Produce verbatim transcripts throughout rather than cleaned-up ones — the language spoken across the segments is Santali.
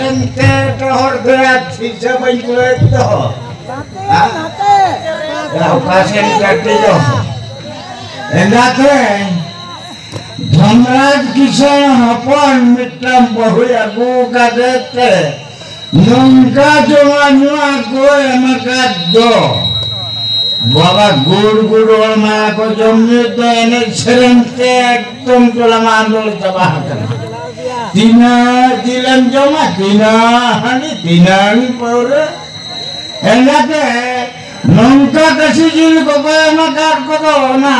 ᱮᱱᱛᱮ ᱦᱚᱲ ᱫᱚ ᱟᱨ ᱛᱤᱥ ᱦᱚᱸ ᱵᱟᱹᱧ ᱠᱩᱲᱟᱹᱣᱮᱫ ᱫᱚ᱾ ᱦᱮᱸ? ᱭᱟ, ᱚᱠᱟ ᱥᱮᱱ ᱠᱟᱹᱴᱤᱡ ᱫᱚ? ᱮᱸᱜᱟᱛᱮ, ᱫᱷᱚᱱᱨᱟᱡᱽ ᱠᱤᱥᱟᱹᱬ ᱦᱚᱯᱚᱱ ᱢᱤᱫᱴᱟᱝ ᱵᱟᱹᱦᱩᱭ ᱟᱹᱜᱩ ᱠᱟᱫᱮ ᱛᱮ, ᱱᱚᱝᱠᱟ ᱡᱚᱢᱟᱜ ᱧᱩᱣᱟᱜ ᱠᱚ ᱮᱢ ᱟᱠᱟᱫ ᱫᱚ᱾ ᱵᱟᱵᱟ, ᱜᱩᱲ ᱜᱩᱲ ᱦᱚᱲ ᱢᱟ ᱠᱚ ᱡᱚᱢ ᱧᱩ ᱫᱚ ᱮᱱᱮᱡ ᱥᱮᱨᱮᱧ ᱛᱮ ᱮᱠᱫᱚᱢ ᱴᱚᱞᱟ ᱢᱟ ᱟᱸᱫᱳᱲ ᱪᱟᱵᱟ ᱟᱠᱟᱱᱟ᱾ ᱛᱤᱱᱟᱹᱜ ᱡᱤᱞᱮᱢ ᱡᱚᱢᱟ, ᱛᱤᱱᱟᱹᱜ ᱦᱟᱺᱰᱤ, ᱛᱤᱱᱟᱹᱜ ᱯᱟᱹᱣᱨᱟᱹ᱾ ᱮᱱᱟᱛᱮ ᱱᱚᱝᱠᱟ ᱠᱟᱹᱥᱤ ᱡᱤᱞ ᱠᱚᱠᱚ ᱮᱢ ᱟᱠᱟᱫ ᱠᱚᱫᱚ ᱚᱱᱟ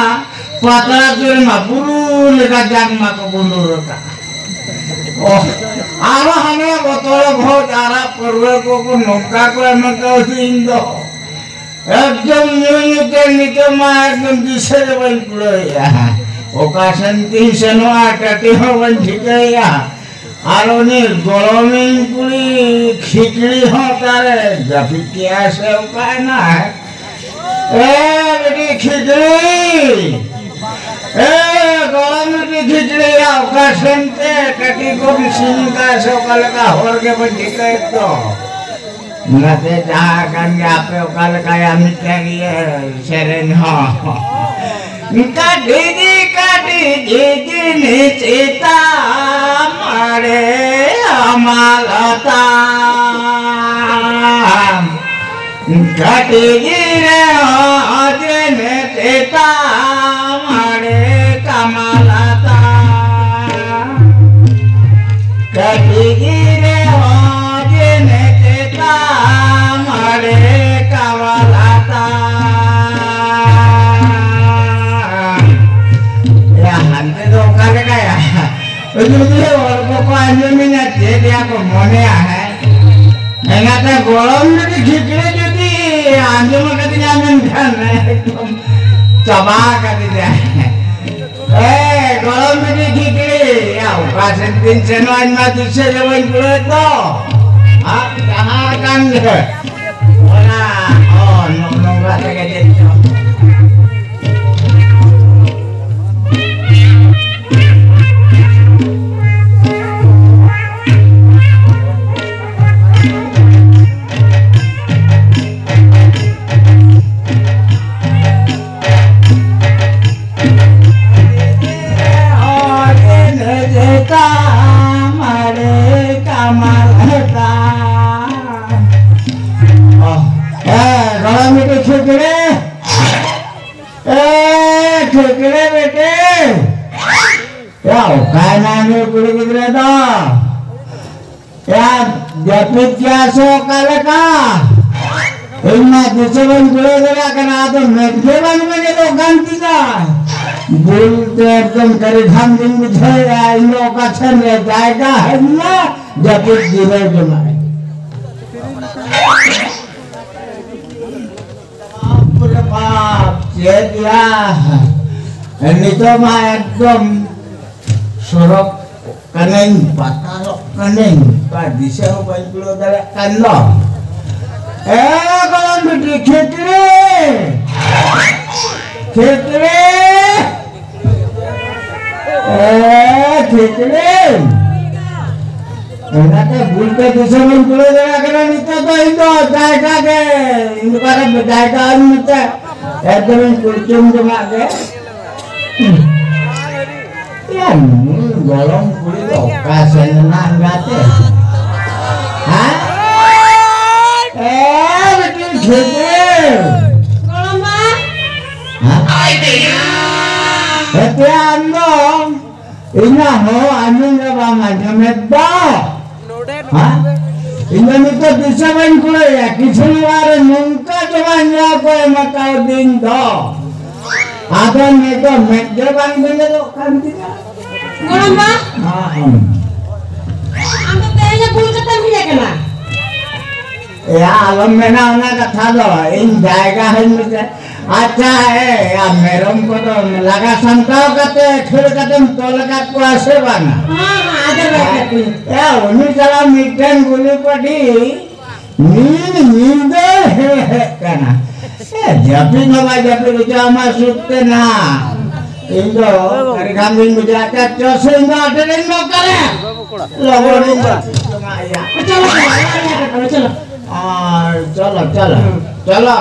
ᱯᱟᱛᱲᱟ ᱡᱤᱞ ᱢᱟ ᱵᱩᱨᱩ ᱞᱮᱠᱟ ᱡᱟᱝ ᱢᱟᱠᱚ ᱵᱩᱸᱰᱩᱨ ᱟᱠᱟᱫ᱾ ᱚ, ᱟᱨᱚ ᱦᱟᱱᱮ ᱵᱚᱛᱚᱞ ᱵᱷᱚᱡᱽ ᱟᱨᱟᱜ ᱯᱟᱹᱨᱣᱟᱹ ᱠᱚᱠᱚ ᱱᱚᱝᱠᱟ ᱠᱚ ᱮᱢ ᱟᱠᱟᱫ ᱤᱧ ᱫᱚ᱾ ᱮᱠᱫᱚᱢ ᱧᱩ ᱧᱩ ᱛᱮ ᱱᱤᱛᱚᱜ ᱢᱟ ᱮᱠᱫᱚᱢ ᱫᱤᱥᱟᱹ ᱜᱮ ᱵᱟᱹᱧ ᱠᱩᱲᱟᱹᱣᱮᱫᱼᱟ᱾ ᱚᱠᱟ ᱥᱮᱱ ᱛᱤᱧ ᱥᱮᱱᱚᱜᱼᱟ, ᱴᱟᱹᱴᱤ ᱦᱚᱸ ᱵᱟᱹᱧ ᱴᱷᱤᱠᱟᱹᱭᱮᱫᱼᱟ᱾ ᱟᱨ ᱩᱱᱤ ᱜᱚᱲᱚᱢᱤᱧ ᱠᱩᱲᱤ ᱠᱷᱤᱠᱲᱤ ᱦᱚᱸ ᱚᱠᱟᱨᱮ ᱡᱟᱹᱯᱤᱫ ᱠᱮᱜᱼᱟ ᱥᱮ ᱚᱠᱟᱭᱮᱱᱟᱭ? ᱮ ᱵᱤᱴᱤ ᱠᱷᱤᱠᱲᱤ, ᱮ ᱜᱚᱲᱚᱢ ᱵᱤᱴᱤ ᱠᱷᱤᱠᱲᱤ, ᱚᱠᱟ ᱥᱮᱱ ᱛᱮ ᱠᱟᱹᱴᱤᱡ ᱠᱚ ᱤᱥᱤᱱ ᱠᱟᱜᱼᱟ ᱥᱮ ᱚᱠᱟ ᱞᱮᱠᱟ ᱦᱚᱨ ᱜᱮ ᱵᱟᱹᱧ ᱴᱷᱤᱠᱟᱹᱭᱮᱫ ᱫᱚ᱾ ᱚᱱᱟᱛᱮ ᱡᱟᱦᱟᱸ ᱠᱟᱱ ᱜᱮ, ᱟᱯᱮ ᱚᱠᱟ ᱞᱮᱠᱟᱭᱟ, ᱢᱤᱫᱴᱟᱝ ᱤᱭᱟᱹ ᱥᱮᱨᱮᱧ ᱦᱚᱸ᱾ ᱠᱟᱹᱴᱤᱡ ᱠᱟᱹᱴᱤᱡ ᱡᱤᱱᱤᱥ ᱪᱮᱛᱟᱢ ᱟᱲᱮ ᱟᱢᱟᱞ ᱛᱟᱢ᱾ ᱠᱟᱹᱴᱤᱡ ᱨᱮᱦᱚᱸ ᱡᱤᱱᱤᱥ ᱪᱮᱛᱟᱢ ᱟᱲᱮ ᱠᱟᱢᱟᱞ ᱛᱟᱢ᱾ ᱠᱟᱹᱴᱤᱡ ᱨᱮᱦᱚᱸ ᱡᱮᱱᱮ ᱛᱮᱛᱟᱢ ᱟᱲᱮ ᱠᱟᱣᱟᱞᱟᱛᱟ᱾ ᱭᱟ, ᱦᱟᱱᱛᱮ ᱫᱚ ᱚᱠᱟ ᱞᱮᱠᱟᱭᱟ? ᱩᱱᱤ ᱦᱚᱲ ᱠᱚᱠᱚ ᱟᱸᱡᱚᱢᱮᱧᱟ, ᱪᱮᱫ ᱭᱟ ᱠᱚ ᱢᱚᱱᱮᱭᱟ, ᱦᱮᱸ? ᱮᱱᱟᱛᱮ ᱜᱚᱲᱚᱢ ᱡᱩᱫᱤ ᱠᱷᱤᱠᱲᱤ ᱡᱩᱫᱤ ᱟᱸᱡᱚᱢ ᱟᱠᱟᱫᱤᱧᱟ, ᱢᱮᱱᱠᱷᱟᱱ ᱮᱠᱫᱚᱢ ᱪᱟᱵᱟ ᱟᱠᱟᱫᱤᱧᱟ᱾ ᱮ, ᱜᱚᱲᱚᱢ ᱵᱤᱴᱤ ᱠᱷᱤᱠᱲᱤ, ᱭᱟ, ᱚᱠᱟ ᱥᱮᱫ ᱵᱤᱱ ᱥᱮᱱᱚᱜᱼᱟ? ᱤᱧ ᱢᱟ ᱫᱤᱥᱟᱹ ᱜᱮ ᱵᱟᱹᱧ ᱠᱩᱲᱟᱹᱣᱮᱫ ᱫᱚ᱾ ᱟᱨ ᱡᱟᱦᱟᱸ ᱠᱟᱱ ᱜᱮ, ᱚᱱᱟ, ᱚ, ᱱᱚᱜᱼᱚ ᱱᱚᱝᱠᱟ ᱛᱮᱜᱮ ᱪᱮᱫ ᱪᱚᱝ᱾ ᱴᱷᱤᱠᱨᱮ ᱵᱮᱴᱮ᱾ ᱭᱟ, ᱚᱠᱟᱭᱮᱱᱟᱭ ᱱᱩᱭ ᱠᱩᱲᱤ ᱜᱤᱫᱽᱨᱟᱹ ᱫᱚ? ᱭᱟ, ᱡᱟᱹᱯᱤᱫ ᱜᱮᱭᱟ ᱥᱮ ᱚᱠᱟ ᱞᱮᱠᱟ? ᱤᱧ ᱢᱟ ᱫᱤᱥᱟᱹ ᱵᱟᱹᱧ ᱠᱩᱲᱟᱹᱣ ᱫᱟᱲᱮᱭᱟᱜ ᱠᱟᱱᱟ, ᱟᱫᱚ ᱢᱮᱫ ᱜᱮ ᱵᱟᱝ ᱵᱮᱸᱜᱮᱫᱚᱜ ᱠᱟᱱ ᱛᱤᱧᱟ᱾ ᱵᱩᱞ ᱛᱮ ᱮᱠᱫᱚᱢ ᱠᱟᱹᱨᱤ ᱜᱷᱟᱢ ᱜᱤᱧ ᱵᱩᱡᱷᱟᱹᱣᱮᱫᱼᱟ, ᱤᱧ ᱫᱚ ᱚᱠᱟ ᱴᱷᱮᱱ ᱨᱮ ᱡᱟᱭᱜᱟ ᱦᱮᱡ ᱮᱱᱟ, ᱡᱟᱹᱯᱤᱫ ᱡᱤᱨᱟᱹᱣ ᱡᱚᱝᱟᱜ ᱟᱹᱧ᱾ ᱵᱟᱯ ᱨᱮ ᱵᱟᱯ, ᱪᱮᱫ ᱭᱟ? ᱱᱤᱛᱚᱜ ᱢᱟ ᱮᱠᱫᱚᱢ ᱥᱚᱨᱚᱜ ᱠᱟᱹᱱᱟᱹᱧ, ᱯᱟᱛᱟᱞᱚᱜ ᱠᱟᱹᱱᱟᱹᱧ, ᱚᱠᱟ ᱫᱤᱥᱟᱹ ᱦᱚᱸ ᱵᱟᱹᱧ ᱠᱩᱲᱟᱹᱣ ᱫᱟᱲᱮᱭᱟᱜ ᱠᱟᱱ ᱫᱚ᱾ ᱮ ᱜᱚᱲᱚᱢ ᱵᱤᱴᱤ, ᱠᱷᱮᱛᱨᱮ! ᱠᱷᱮᱛᱨᱮ! ᱮ, ᱠᱷᱮᱛᱨᱮ! ᱚᱱᱟᱛᱮ ᱵᱩᱞ ᱛᱮ ᱫᱤᱥᱚᱢ ᱤᱧ ᱠᱩᱲᱟᱹᱣ ᱫᱟᱲᱮᱭᱟᱜ ᱠᱟᱱᱟ᱾ ᱱᱤᱛᱚᱜ ᱫᱚ ᱤᱧ ᱫᱚ ᱡᱟᱭᱜᱟ ᱜᱮ, ᱤᱧ ᱫᱚ ᱚᱠᱟᱨᱮ ᱡᱟᱭᱜᱟ ᱟᱹᱧ ᱢᱮᱛᱮ ᱮᱠᱫᱚᱢ ᱤᱧ ᱠᱩᱲᱪᱩᱢ ᱡᱚᱝᱟᱜ ᱜᱮ᱾ ᱭᱟ, ᱱᱩᱭ ᱜᱚᱲᱚᱢ ᱠᱩᱲᱤ ᱫᱚ ᱚᱠᱟ ᱥᱮᱱ ᱮᱱᱟ ᱮᱸᱜᱟᱛᱮ? ᱦᱮᱸ? ᱮ, ᱵᱤᱴᱤ ᱠᱷᱮᱛᱨᱮ! ᱜᱚᱲᱚᱢ ᱵᱟ! ᱦᱮᱸ? ᱦᱮᱛᱮ ᱟᱢ ᱫᱚ ᱤᱧᱟᱹᱜ ᱦᱚᱸ ᱟᱸᱡᱚᱢ ᱜᱮ ᱵᱟᱢ ᱟᱸᱡᱚᱢᱮᱫ ᱫᱚ᱾ ᱦᱮᱸ? ᱤᱧ ᱫᱚ ᱱᱤᱛᱚᱜ ᱫᱤᱥᱟᱹ ᱵᱟᱹᱧ ᱠᱩᱲᱟᱹᱭᱟ, ᱠᱤᱪᱷᱩ ᱚᱲᱟᱜ ᱨᱮ ᱱᱚᱝᱠᱟ ᱡᱚᱢᱟᱜ ᱧᱩᱣᱟᱜ ᱠᱚ ᱮᱢ ᱟᱠᱟᱣᱫᱤᱧ ᱫᱚ᱾ ᱟᱫᱚ ᱱᱤᱛᱚᱜ ᱢᱮᱫ ᱜᱮ ᱵᱟᱝ ᱵᱮᱸᱜᱮᱫᱚᱜ ᱠᱟᱱ ᱛᱤᱧᱟ᱾ ᱜᱚᱲᱚᱢ ᱵᱟ? ᱦᱮᱸ᱾ ᱟᱢ ᱫᱚ ᱛᱮᱦᱮᱧ ᱵᱩᱞ ᱠᱟᱛᱮᱢ ᱦᱮᱡ ᱟᱠᱟᱱᱟ? ᱮᱭᱟ, ᱟᱞᱚᱢ ᱢᱮᱱᱟ ᱚᱱᱟ ᱠᱟᱛᱷᱟ ᱫᱚ, ᱤᱧ ᱡᱟᱭᱜᱟ ᱦᱚᱧ ᱢᱮᱛᱟ-, ᱟᱪᱪᱷᱟ, ᱮ, ᱭᱟ, ᱢᱮᱨᱚᱢ ᱠᱚᱫᱚ ᱞᱟᱜᱟ ᱥᱟᱢᱴᱟᱣ ᱠᱟᱛᱮ ᱠᱷᱟᱹᱲ ᱠᱟᱛᱮᱢ ᱛᱚᱞ ᱟᱠᱟᱫ ᱠᱚᱣᱟ ᱥᱮ ᱵᱟᱝᱟ? ᱦᱮᱸ, ᱦᱮᱸ, ᱟᱫᱚ ᱞᱟᱜᱟ ᱠᱚ᱾ ᱮ, ᱩᱱᱤ ᱥᱟᱞᱟᱜ ᱢᱤᱫᱴᱮᱱ ᱜᱩᱞᱤ ᱯᱟᱹᱴᱷᱤ ᱢᱤᱫ ᱧᱤᱫᱟᱹ ᱦᱮᱡ ᱠᱟᱱᱟ᱾ ᱮ, ᱡᱟᱹᱯᱤᱫ ᱦᱚᱸ ᱵᱟᱭ ᱡᱟᱹᱯᱤᱫ ᱦᱚᱪᱚ ᱟᱢᱟ ᱥᱩᱠ ᱛᱮ ᱱᱟ᱾ ᱤᱧ ᱫᱚ ᱟᱹᱰᱤ ᱜᱟᱱ ᱜᱤᱧ ᱵᱩᱡᱷᱟᱹᱣᱟ᱾ ᱟᱪᱪᱷᱟ, ᱪᱚ ᱥᱮ ᱤᱧ ᱫᱚ ᱟᱹᱰᱤ ᱨᱤᱧ ᱱᱚᱠᱟᱨᱮ᱾ ᱞᱚᱜᱚᱱ ᱤᱧ ᱫᱚ ᱪᱚᱞᱚ, ᱪᱚᱞᱚ, ᱪᱚᱞᱚ, ᱪᱚᱞᱚ᱾ ᱟᱨ ᱪᱚᱞᱚ, ᱪᱚᱞᱚ, ᱦᱩᱸ᱾ ᱪᱚᱞᱚ᱾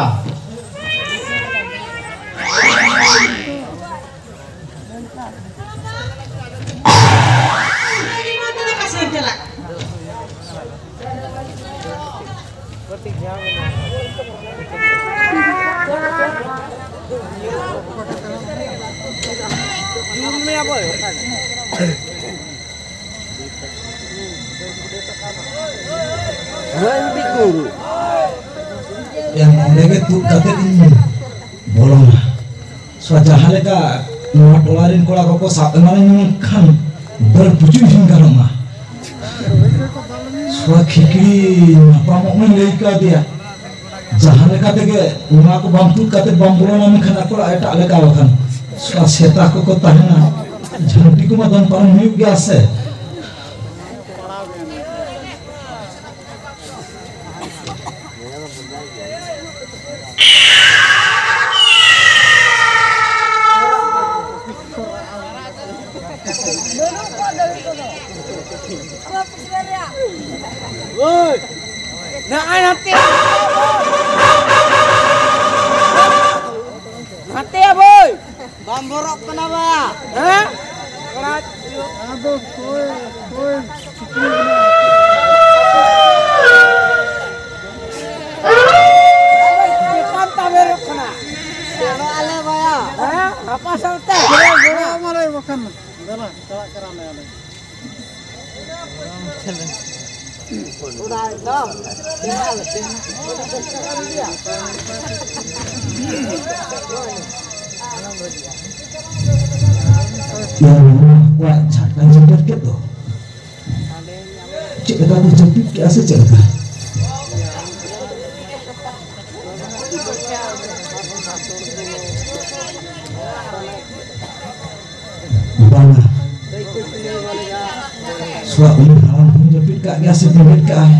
ᱦᱳᱭ, ᱢᱤᱫᱴᱤᱡ ᱠᱩᱲᱩ᱾ ᱭᱟ, ᱱᱚᱰᱮ ᱜᱮ ᱛᱩᱫ ᱠᱟᱛᱮ ᱤᱧ ᱵᱚᱞᱚᱱᱟ᱾ ᱥᱚ ᱡᱟᱦᱟᱸ ᱞᱮᱠᱟ ᱱᱚᱣᱟ ᱴᱚᱞᱟ ᱨᱮᱱ ᱠᱚᱲᱟ ᱠᱚᱠᱚ ᱥᱟᱵ ᱮᱢᱟᱱ ᱞᱮᱱᱠᱷᱟᱱ ᱫᱟᱹᱲ ᱯᱩᱪᱩᱡ ᱦᱚᱸ ᱜᱟᱱᱚᱜ ᱢᱟ᱾ ᱥᱚ ᱠᱷᱤᱠᱲᱤ ᱧᱟᱯᱟᱢᱚᱜ ᱢᱟᱧ ᱞᱟᱹᱭ ᱠᱟᱣᱫᱮᱭᱟ᱾ ᱡᱟᱦᱟᱸ ᱞᱮᱠᱟ ᱛᱮᱜᱮ ᱱᱚᱣᱟ ᱠᱚ ᱵᱟᱢ ᱛᱩᱫ ᱠᱟᱛᱮ ᱵᱟᱢ ᱵᱚᱞᱚᱱᱟ, ᱢᱮᱱᱠᱷᱟᱱ ᱟᱠᱚ ᱚᱲᱟᱜ ᱮᱴᱟᱜ ᱞᱮᱠᱟ ᱵᱟᱠᱷᱟᱱ᱾ ᱥᱚ ᱥᱮᱛᱟ ᱠᱚᱠᱚ ᱛᱟᱦᱮᱱᱟ, ᱡᱷᱟᱹᱱᱴᱤ ᱠᱚᱢᱟ ᱫᱚᱱ ᱯᱟᱨᱚᱢ ᱦᱩᱭᱩᱜ ᱜᱮᱭᱟ ᱥᱮ᱾ ᱳᱭ! ᱱᱚᱜᱼᱚᱭ ᱱᱚᱛᱮ! ᱱᱚᱛᱮ ᱭᱟ ᱵᱳᱭ! ᱵᱟᱢ ᱵᱚᱨᱚᱜ ᱠᱟᱱᱟ ᱵᱟ? ᱦᱮᱸ? ᱟᱫᱚ ᱠᱚᱭ, ᱠᱚᱭ, ᱪᱮᱛᱟᱱ ᱛᱟᱵᱮᱨᱚᱜ ᱠᱟᱱᱟ᱾ ᱥᱮᱱᱚᱜ ᱟᱞᱮ ᱵᱟᱭᱟ᱾ ᱦᱮᱸ? ᱟᱯᱟ ᱥᱟᱶᱛᱮ᱾ ᱵᱚᱨᱚᱜ ᱢᱟᱞᱮ ᱵᱟᱠᱷᱟᱱ᱾ ᱫᱮᱞᱟ, ᱪᱟᱞᱟᱜ ᱠᱟᱱᱟ ᱞᱮ ᱟᱞᱮ᱾ ᱚᱲᱟᱜ ᱡᱷᱟᱴᱠᱟ ᱡᱟᱹᱯᱤᱫ ᱠᱮᱫ ᱫᱚ᱾ ᱪᱮᱫ ᱞᱮᱠᱟ ᱠᱚ ᱡᱟᱹᱯᱤᱫ ᱠᱮᱫᱼᱟ ᱥᱮ ᱪᱮᱫ ᱞᱮᱠᱟ? ᱵᱟᱝᱟ᱾ ᱥᱚᱣᱟᱜ ᱩᱱᱤ ᱦᱟᱲᱟᱢ ᱦᱚᱸ ᱡᱟᱹᱯᱤᱫ ᱠᱟᱜ ᱜᱮᱭᱟ ᱥᱮ ᱵᱮᱸᱜᱮᱫ ᱠᱟᱜᱼᱟᱭ?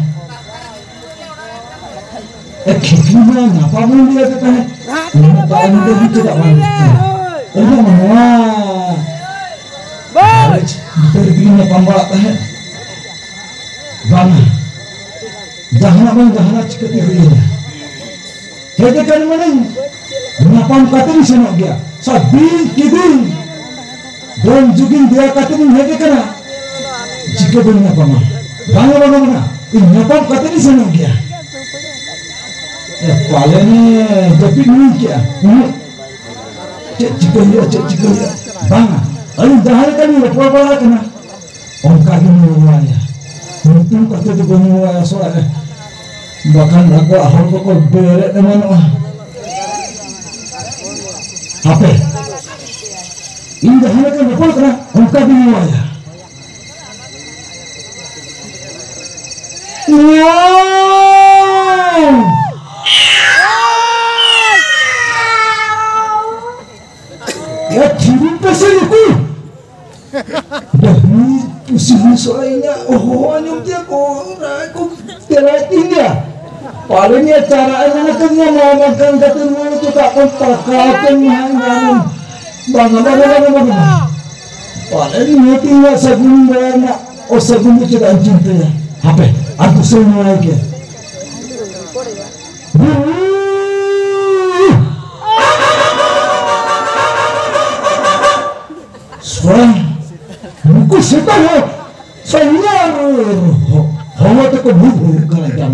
ᱮ, ᱠᱷᱤᱠᱲᱤ ᱢᱟ ᱧᱟᱯᱟᱢ ᱞᱮᱱ ᱜᱮᱭᱟ ᱛᱚ ᱛᱟᱦᱮᱸᱫ᱾ ᱩᱱᱤ ᱢᱟ ᱛᱟᱭᱚᱢ ᱛᱮ ᱩᱱᱤ ᱪᱮᱫᱟᱜ ᱵᱟᱝ? ᱟᱹᱞᱤᱧᱟᱜ ᱢᱟ ᱱᱚᱣᱟ ᱵᱟᱹᱭ! ᱜᱷᱟᱨᱚᱸᱡᱽ ᱵᱷᱤᱛᱟᱹᱨ ᱨᱮᱜᱮ ᱞᱤᱧ ᱧᱟᱯᱟᱢ ᱵᱟᱲᱟᱜ ᱛᱟᱦᱮᱸᱫ᱾ ᱵᱟᱝᱟ, ᱡᱟᱦᱟᱱᱟᱜ ᱵᱟᱝ ᱡᱟᱦᱟᱱᱟᱜ ᱪᱤᱠᱟᱹᱛᱮ ᱦᱩᱭᱮᱱᱟ? ᱦᱮᱡ ᱟᱠᱟᱱ ᱢᱟᱱᱮᱧ ᱧᱟᱯᱟᱢ ᱠᱟᱛᱮ ᱤᱧ ᱥᱮᱱᱚᱜ ᱜᱮᱭᱟ᱾ ᱥᱟᱵᱤᱱ ᱠᱤᱫᱤᱧ ᱫᱚᱱ ᱡᱩᱜᱤᱧ ᱫᱮᱭᱟ ᱠᱟᱛᱮ ᱤᱧ ᱦᱮᱡ ᱟᱠᱟᱱᱟ᱾ ᱪᱤᱠᱟᱹ ᱵᱟᱹᱧ ᱧᱟᱯᱟᱢᱟ? ᱵᱟᱝᱟ, ᱵᱟᱝᱟ, ᱵᱟᱝᱟ᱾ ᱤᱧ ᱧᱟᱯᱟᱢ ᱠᱟᱛᱮ ᱤᱧ ᱥᱮᱱᱚᱜ ᱜᱮᱭᱟ᱾ ᱮ, ᱯᱟᱞᱮᱱᱮ ᱡᱟᱹᱯᱤᱫ ᱦᱤᱲᱤᱧ ᱠᱮᱜᱼᱟ᱾ ᱩᱱᱟᱹᱜ ᱪᱮᱫ ᱪᱤᱠᱟᱹ ᱦᱩᱭᱩᱜᱼᱟ, ᱪᱮᱫ ᱪᱤᱠᱟᱹ ᱦᱩᱭᱩᱜᱼᱟ? ᱵᱟᱝᱟ᱾ ᱟᱹᱞᱤᱧ ᱡᱟᱦᱟᱸ ᱞᱮᱠᱟ ᱞᱤᱧ ᱨᱚᱯᱚᱲ ᱵᱟᱲᱟ ᱠᱟᱱᱟ, ᱚᱱᱠᱟ ᱜᱮ ᱧᱩ ᱵᱟᱲᱟᱭᱟ᱾ ᱧᱩᱛᱩᱢ ᱠᱟᱛᱮ ᱫᱚ ᱵᱟᱹᱧ ᱧᱩ ᱵᱟᱲᱟᱭᱟ ᱥᱚᱲᱟ ᱨᱮ, ᱵᱟᱠᱷᱟᱱ ᱟᱠᱚᱣᱟᱜ ᱦᱚᱲ ᱠᱚᱠᱚ ᱵᱮᱨᱮᱫ ᱮᱢᱟᱱᱚᱜᱼᱟ᱾ ᱦᱟᱯᱮ, ᱤᱧ ᱡᱟᱦᱟᱸ ᱞᱮᱠᱟᱧ ᱨᱚᱯᱚᱲ ᱠᱟᱱᱟ, ᱚᱱᱠᱟ ᱜᱮᱧ ᱧᱩ ᱵᱟᱲᱟᱭᱟ᱾ ᱧᱩ! ᱮ, ᱛᱷᱤᱨᱩ ᱯᱮᱥᱮ ᱱᱩᱠᱩ᱾ ᱰᱟᱹᱦᱤ ᱯᱩᱥᱤ ᱦᱩᱭ ᱥᱚᱲᱟ ᱤᱧᱟᱜ ᱦᱚᱦᱚ ᱟᱸᱡᱚᱢ ᱛᱮ ᱠᱚ ᱨᱟᱜ ᱠᱚ ᱛᱮᱞᱟᱭ ᱛᱤᱧ ᱜᱮᱭᱟ᱾ ᱯᱟᱞᱮ ᱱᱤᱭᱟᱹ ᱪᱟᱨᱟ ᱮᱢ ᱠᱟᱛᱮ ᱱᱤᱭᱟᱹ ᱢᱟ ᱵᱟᱝᱠᱷᱟᱱ ᱠᱟᱛᱮ ᱱᱚᱣᱟ ᱪᱮᱫᱟᱜ ᱠᱚ ᱯᱟᱠᱟ ᱛᱮ ᱱᱚᱣᱟ ᱧᱟᱢ᱾ ᱵᱟᱝᱟ, ᱵᱟᱝᱟ, ᱵᱟᱝᱟ, ᱵᱟᱝᱟ, ᱵᱟᱝᱟ᱾ ᱯᱟᱞᱮ ᱱᱤᱭᱟᱹ ᱛᱤᱧ ᱥᱟᱹᱜᱩᱱ ᱵᱮᱲᱟ ᱨᱮᱱᱟᱜ ᱚᱥᱟᱹᱜᱩᱱ ᱫᱚ ᱪᱮᱫᱟᱜ ᱤᱧ ᱪᱤᱱᱛᱟᱹᱭᱟ? ᱦᱟᱯᱮ, ᱟᱨ ᱫᱩᱥᱨᱟᱹᱧ ᱱᱚᱣᱟᱭ ᱜᱮ᱾ ᱥᱚᱲᱟ, ᱱᱩᱠᱩ ᱥᱮᱛᱟ ᱦᱚᱸ ᱥᱚᱲᱟ ᱦᱚ-, ᱦᱚᱦᱚ ᱛᱮᱠᱚ ᱵᱷᱩᱜ ᱵᱷᱩᱜ ᱠᱟᱱᱟ ᱛᱟᱢ᱾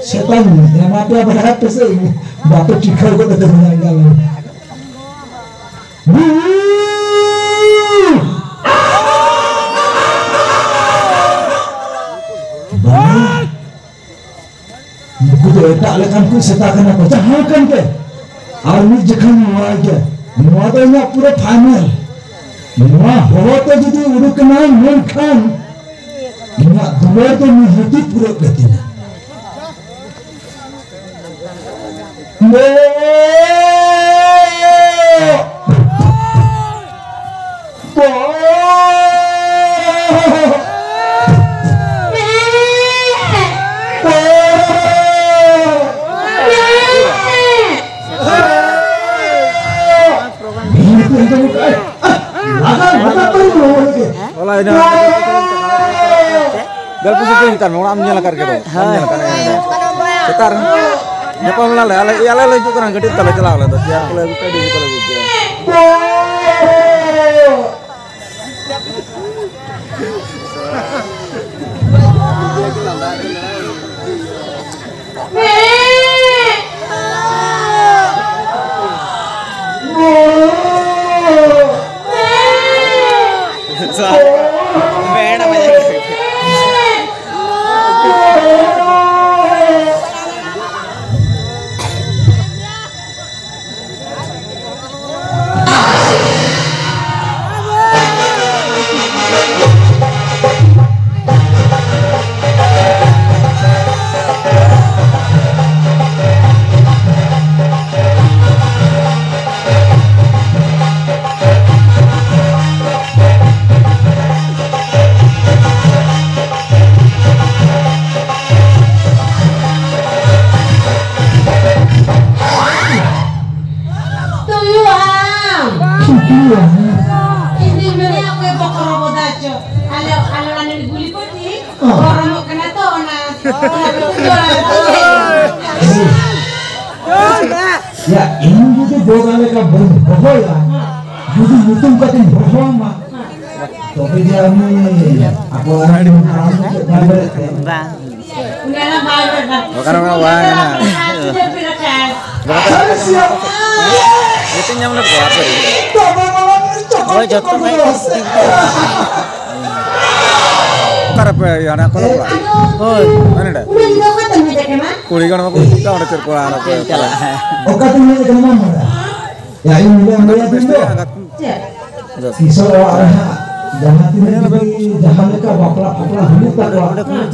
ᱥᱮᱛᱟᱧ ᱮᱢᱟ ᱯᱮᱭᱟ ᱵᱟᱲᱟ ᱯᱮᱥᱮ, ᱵᱟᱯᱮ ᱴᱷᱤᱠᱟᱹ ᱜᱚᱫ ᱠᱟᱫᱤᱧᱟ ᱮᱱᱠᱷᱟᱱ᱾ ᱵᱟᱝ᱾ ᱱᱩᱠᱩ ᱫᱚ ᱮᱴᱟᱜ ᱞᱮᱠᱟᱱ ᱠᱚ ᱥᱮᱛᱟ ᱠᱟᱱᱟ ᱠᱚ, ᱡᱟᱦᱟᱸ ᱠᱟᱱ ᱜᱮ᱾ ᱟᱨ ᱢᱤᱫ ᱡᱚᱠᱷᱚᱱ ᱱᱚᱣᱟ ᱜᱮ, ᱱᱚᱣᱟ ᱫᱚ ᱤᱧᱟᱹᱜ ᱯᱩᱨᱟᱹ final᱾ ᱱᱚᱣᱟ ᱦᱚᱨ ᱛᱮ ᱡᱩᱫᱤ ᱩᱰᱩᱠ ᱮᱱᱟ, ᱢᱮᱱᱠᱷᱟᱱ ᱤᱧᱟᱹᱜ ᱫᱩᱞᱟᱹᱲ ᱫᱚ ᱱᱤᱦᱟᱹᱛᱤ ᱯᱩᱨᱟᱹᱜ ᱜᱮ ᱛᱤᱧᱟ᱾ ᱞᱟᱜᱟ, ᱞᱟᱜᱟ ᱛᱟᱹᱨᱩᱵ ᱦᱚᱲ ᱜᱮ᱾ ᱦᱚᱞᱟ ᱤᱱᱟᱹ ᱜᱮᱞᱯᱚ ᱥᱮ ᱪᱮᱫ ᱢᱮᱛᱟᱜ ᱢᱮ, ᱚᱲᱟᱜ ᱮᱢ ᱧᱮᱞ ᱟᱠᱟᱫ ᱜᱮ ᱫᱚ? ᱵᱟᱢ ᱧᱮᱞ ᱟᱠᱟᱫ ᱜᱮ? ᱥᱮᱛᱟᱜ ᱨᱮ ᱧᱟᱯᱟᱢ ᱞᱮᱱᱟ ᱞᱮ, ᱟᱞᱮ, ᱟᱞᱮ ᱞᱮ ᱦᱤᱡᱩᱜ ᱠᱟᱱᱟ, ᱜᱟᱹᱰᱤ ᱛᱟᱞᱮ ᱪᱟᱞᱟᱣ ᱞᱮᱱᱟ, ᱪᱮᱭᱟᱨ ᱠᱚᱞᱮ ᱟᱹᱜᱩ ᱠᱮᱫᱟ, ᱰᱤᱡᱤ ᱠᱚᱞᱮ ᱟᱹᱜᱩ ᱠᱮᱫᱟ᱾ ᱤᱧ ᱫᱩᱧ ᱢᱮᱱᱮᱫ ᱚᱠᱚᱭ ᱵᱚᱠᱚ ᱨᱚᱵᱚᱫᱟ ᱪᱚ᱾ ᱟᱞᱮ, ᱟᱞᱮ ᱚᱲᱟᱜ ᱱᱟᱹᱲᱤ ᱜᱩᱞᱤ ᱯᱟᱹᱴᱤ ᱜᱚᱨᱚᱢᱚᱜ ᱠᱟᱱᱟ ᱛᱚ, ᱚᱱᱟ, ᱚᱱᱟ ᱠᱚ ᱡᱚᱲᱟ ᱠᱟᱛᱮ᱾ ᱭᱟ, ᱤᱧ ᱡᱩᱫᱤ ᱵᱚᱫᱟ ᱞᱮᱠᱟ ᱵᱟᱹᱧ ᱦᱚᱦᱚᱭᱟ, ᱡᱩᱫᱤ ᱧᱩᱛᱩᱢ ᱠᱟᱛᱮᱧ ᱦᱚᱦᱚᱣᱟᱢᱟ, ᱛᱚᱵᱮ ᱡᱮ ᱩᱱᱤ ᱟᱵᱚ ᱟᱨ ᱢᱤᱫ ᱦᱟᱲᱟᱢ ᱠᱚ ᱵᱟᱭ ᱵᱟᱲᱟᱭ ᱛᱟᱭᱟ᱾ ᱵᱟᱝ᱾ ᱵᱟᱠᱷᱟᱱ ᱚᱱᱟ ᱵᱟᱝ ᱠᱟᱱᱟ᱾ ᱥᱟᱹᱨᱤ ᱥᱮ ᱮᱲᱮ? ᱧᱩᱛᱩᱢ ᱧᱟᱢ ᱞᱮᱫ ᱠᱚᱣᱟ ᱟᱯᱮ ᱨᱮ? ᱛᱚᱵᱮ ᱢᱟᱲᱟᱝ ᱨᱮ ᱪᱚᱠᱚᱞ ᱦᱳᱭ, ᱡᱚᱛᱚ ᱪᱚᱠᱚᱞ ᱢᱮ᱾ ᱨᱚᱲ ᱥᱮ᱾ ᱚᱠᱟᱨᱮ ᱯᱮ ᱤᱭᱟᱹ, ᱦᱟᱱᱟ ᱠᱚᱞᱮᱡᱽ ᱚᱲᱟᱜ? ᱦᱳᱭ᱾ ᱚᱱᱮ ᱚᱸᱰᱮ? ᱩᱱᱤ ᱫᱚ ᱚᱠᱟ ᱛᱮᱢ ᱦᱮᱡ ᱟᱠᱟᱱᱟ? ᱠᱩᱲᱤ ᱜᱟᱱ ᱵᱟᱠᱚ ᱦᱤᱡᱩᱜ ᱠᱟᱱᱟ, ᱚᱸᱰᱮ ᱪᱮᱫ ᱠᱚᱲᱟ ᱟᱨ ᱚᱠᱚᱭ ᱪᱟᱞᱟᱜᱼᱟ? ᱚᱠᱟ ᱛᱮᱢ ᱦᱮᱡ ᱟᱠᱟᱱᱟ, ᱢᱟ ᱢᱟᱲᱟᱝ? ᱭᱟ, ᱤᱧ ᱢᱤᱫ ᱫᱚ ᱵᱮᱥ ᱛᱮ ᱟᱸᱜᱟᱛ ᱠᱚ᱾ ᱪᱮᱫ? ᱠᱤᱥᱳᱨ ᱚᱲᱟᱜ ᱨᱮ ᱦᱟᱸᱜ ᱡᱟᱦᱟᱸ ᱛᱤᱱᱟᱹᱜ ᱡᱩᱫᱤ ᱡᱟᱦᱟᱸ ᱞᱮᱠᱟ ᱵᱟᱯᱞᱟ ᱯᱷᱟᱯᱞᱟ ᱦᱩᱭᱩᱜ ᱛᱟᱠᱚᱣᱟ,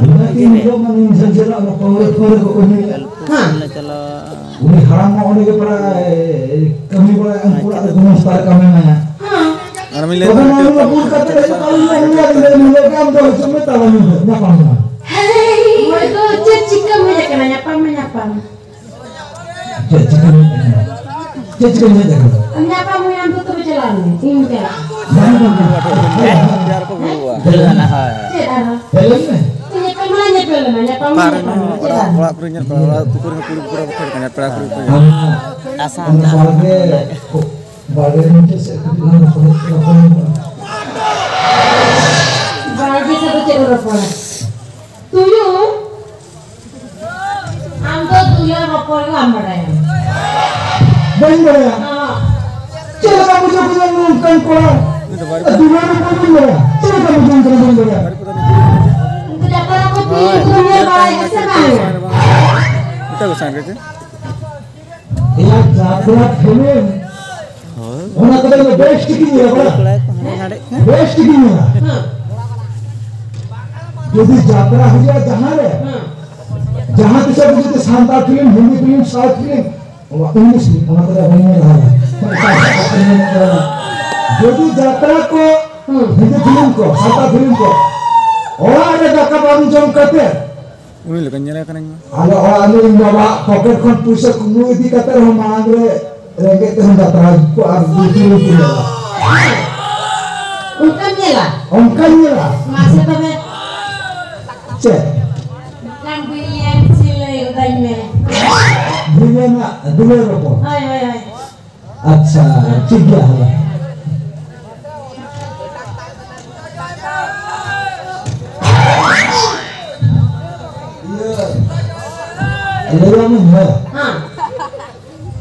ᱤᱱᱟᱹ ᱠᱤᱱ ᱦᱤᱞᱳᱜ ᱢᱟ ᱱᱤᱱ ᱡᱷᱟᱹᱞ ᱡᱷᱟᱹᱞᱟᱜ ᱚᱱᱟ ᱯᱟᱹᱣᱨᱟᱹ ᱯᱷᱟᱹᱣᱨᱟᱹ ᱠᱚᱠᱚ ᱧᱩᱭᱟ᱾ ᱦᱮᱸ᱾ ᱩᱱᱤ ᱦᱟᱲᱟᱢ ᱢᱟ ᱚᱸᱰᱮ ᱜᱮ ᱯᱟᱲᱟᱜ ᱠᱟᱹᱢᱤ ᱵᱟᱲᱟᱭᱟ, ᱩᱱᱠᱩ ᱚᱲᱟᱜ ᱨᱮ ᱜᱩᱢᱟᱹᱥᱛᱟ ᱨᱮ ᱠᱟᱹᱢᱤ ᱢᱮᱱᱟᱭᱟ᱾ ᱦᱮᱸ᱾ ᱟᱨ ᱢᱤᱫ ᱞᱟᱹᱭ ᱛᱚᱵᱮ ᱢᱮ, ᱢᱟ ᱩᱱᱤ ᱫᱚ ᱵᱩᱞ ᱠᱟᱛᱮ ᱦᱤᱡᱩᱜ ᱠᱟᱱ ᱜᱮᱭᱟ, ᱩᱱᱤ ᱫᱚ ᱧᱟᱯᱟᱢ ᱢᱮ᱾ ᱦᱳᱭ ᱫᱚ ᱪᱮᱫ ᱪᱤᱠᱟᱹᱢ ᱦᱮᱡ ᱟᱠᱟᱱᱟ? ᱧᱟᱯᱟᱢ ᱢᱮ, ᱧᱟᱯᱟᱢ᱾ ᱪᱮᱫ ᱪᱤᱠᱟᱹ ᱦᱩᱭᱩᱜ ᱠᱟᱱᱟ? ᱪᱮᱫ ᱪᱤᱠᱟᱹ ᱦᱩᱭᱩᱜ ᱠᱟᱱᱟ? ᱧᱟᱯᱟᱢ ᱦᱩᱭ ᱟᱢ ᱫᱚ ᱛᱚᱵᱮ ᱪᱟᱞᱟᱜ ᱢᱮ, ᱤᱧ ᱪᱟᱞᱟᱜ᱾ ᱵᱟᱝ, ᱵᱟᱝ, ᱵᱟᱝ᱾ ᱦᱮᱸ? ᱪᱮᱫ ᱟᱨᱦᱚᱸ? ᱦᱮᱡ ᱞᱮᱱ ᱢᱮ᱾ ᱧᱮᱯᱮᱞ ᱢᱟ ᱧᱮᱯᱮᱞ ᱞᱮᱱᱟ, ᱧᱟᱯᱟᱢ ᱢᱟ ᱯᱟᱨ ᱧᱟᱯᱟᱢ ᱞᱮᱱᱟ, ᱪᱮᱫ ᱚᱲᱟᱜ, ᱟᱨᱦᱚᱸ? ᱚᱲᱟᱜ ᱠᱚᱨᱮ ᱧᱮᱞ ᱠᱚᱣᱟ, ᱚᱲᱟᱜ ᱟᱹᱛᱩ ᱠᱚᱨᱮ ᱦᱚᱸ ᱠᱩᱲᱤ ᱠᱚᱲᱟ ᱠᱚ ᱛᱟᱦᱮᱸ ᱠᱟᱱᱟ, ᱯᱮᱲᱟ ᱠᱩᱲᱤ ᱠᱚ ᱧᱟᱢ᱾ ᱟᱥᱟᱢ ᱚᱱᱟ ᱡᱟᱦᱟᱸ ᱵᱟᱲᱜᱮ, ᱵᱟᱲᱜᱮ ᱢᱩᱪᱟᱹᱫ ᱥᱮᱫ ᱠᱟᱹᱴᱤᱡ ᱞᱟᱝ ᱨᱚᱯᱚᱲ, ᱨᱚᱯᱚᱲ ᱧᱚᱜᱼᱟ᱾ ᱵᱟᱲᱜᱮ ᱥᱮᱫ ᱫᱚ ᱪᱮᱫ ᱮᱢ ᱨᱚᱯᱚᱲᱟ? ᱛᱩᱭᱩ, ᱟᱢ ᱫᱚ ᱛᱩᱭᱩ ᱨᱚᱯᱚᱲ ᱜᱮ ᱵᱟᱢ ᱵᱟᱰᱟᱭᱟ᱾ ᱵᱟᱹᱧ ᱵᱟᱲᱟᱭᱟ᱾ ᱦᱚᱸ᱾ ᱪᱮᱫ ᱞᱮᱠᱟ ᱵᱩᱡᱷᱟᱹᱣ ᱠᱮᱫᱟ ᱱᱚᱝᱠᱟᱱ ᱠᱚᱲᱟ? ᱛᱩᱭᱩ ᱨᱚᱯᱚᱲ ᱵᱟᱹᱧ ᱵᱟᱲᱟᱭᱟ᱾ ᱪᱮᱫ ᱞᱮᱠᱟ ᱵᱩᱡᱷᱟᱹᱣ ᱠᱮᱫᱟ ᱵᱟᱹᱧ ᱵᱟᱲᱟᱭᱟ᱾ ᱩᱱᱠᱩ ᱡᱟᱛᱨᱟ ᱠᱚ ᱛᱩᱭᱩ ᱠᱚ ᱧᱮᱞ ᱵᱟᱲᱟᱭᱟ ᱥᱮ ᱵᱟᱝ? ᱮᱴᱟᱜ ᱠᱚ ᱥᱟᱝ ᱨᱮ ᱪᱮᱫ? ᱮᱭᱟ, ᱡᱟᱛᱨᱟ ᱯᱷᱤᱞᱢ, ᱦᱳᱭ᱾ ᱚᱱᱟ ᱠᱚᱫᱚ ᱤᱧ ᱫᱚ ᱵᱮᱥ ᱴᱷᱤᱠ ᱤᱧ ᱧᱮᱞᱟ᱾ ᱠᱚᱲᱟ ᱠᱚ ᱦᱟᱸᱰᱮ ᱱᱟᱰᱮᱜ ᱠᱟᱱᱟ᱾ ᱵᱮᱥ ᱴᱷᱤᱠ ᱤᱧ ᱧᱮᱞᱟ᱾ ᱦᱮᱸ᱾ ᱡᱩᱫᱤ ᱡᱟᱛᱨᱟ ᱦᱩᱭᱩᱜᱼᱟ ᱡᱟᱦᱟᱸ ᱨᱮ, ᱦᱮᱸ᱾ ᱡᱟᱦᱟᱸ ᱛᱤᱥ ᱟᱵᱚ ᱡᱩᱫᱤ Santal film, Hindi film, South film, ᱚᱱᱟ ᱤᱝᱞᱤᱥ ᱯᱷᱤᱞᱢ, ᱚᱱᱟ ᱠᱚᱫᱚ ᱵᱟᱹᱧ ᱧᱮᱞ ᱞᱟᱦᱟ᱾ ᱮᱴᱟᱜ ᱮᱴᱟᱜ ᱯᱷᱤᱞᱢ ᱧᱮᱞ ᱠᱚᱫᱚ᱾ ᱡᱩᱫᱤ ᱡᱟᱛᱨᱟ ᱠᱚ, ᱦᱮᱸ᱾ ᱦᱤᱱᱫᱤ ᱯᱷᱤᱞᱢ ᱠᱚ, ᱥᱟᱱᱛᱟᱲ ᱯᱷᱤᱞᱢ ᱠᱚ, ᱚᱲᱟᱜ ᱨᱮ ᱫᱟᱠᱟ ᱵᱟᱝ ᱡᱚᱢ ᱠᱟᱛᱮ, ᱩᱱᱤ ᱞᱮᱠᱟᱧ ᱧᱮᱞᱮ ᱠᱟᱱᱟ ᱤᱧ ᱢᱟ᱾ ᱟᱞᱮ ᱚᱲᱟᱜ ᱨᱮ ᱤᱧ ᱵᱟᱵᱟ ᱯᱚᱠᱮᱴ ᱠᱷᱚᱱ ᱯᱩᱭᱥᱟᱹ ᱠᱩᱢᱵᱽᱲᱩ ᱤᱫᱤ ᱠᱟᱛᱮ ᱨᱮᱦᱚᱸ ᱢᱟᱲᱟᱝ ᱨᱮ ᱨᱮᱸᱜᱮᱡ ᱛᱮᱦᱚᱸ ᱵᱟᱛᱨᱟᱣ ᱠᱚ ᱟᱨ ᱵᱤᱯᱤᱞ ᱠᱚ ᱧᱮᱞᱟ᱾ ᱚᱱᱠᱟᱢ ᱧᱮᱞᱟ? ᱚᱱᱠᱟᱧ ᱧᱮᱞᱟ᱾ ᱢᱟᱥᱮ ᱛᱚᱵᱮ᱾ ᱪᱮᱫ? ᱢᱤᱫᱴᱟᱝ ᱵᱤᱞᱤᱭᱟᱱ ᱥᱤᱞᱟᱹᱭ ᱜᱚᱫᱟᱧ ᱢᱮ᱾ ᱵᱤᱞᱤᱭᱟᱱᱟᱜ ᱫᱩᱞᱟᱹᱲ ᱨᱚᱯᱚᱲ᱾ ᱦᱳᱭ, ᱦᱳᱭ, ᱦᱳᱭ᱾ ᱟᱪᱪᱷᱟ, ᱴᱷᱤᱠ ᱜᱮᱭᱟ, ᱦᱳᱭ᱾ ᱤᱭᱟᱹ, ᱞᱟᱹᱭᱟᱢᱟᱹᱧ, ᱦᱳᱭ᱾ ᱦᱮᱸ᱾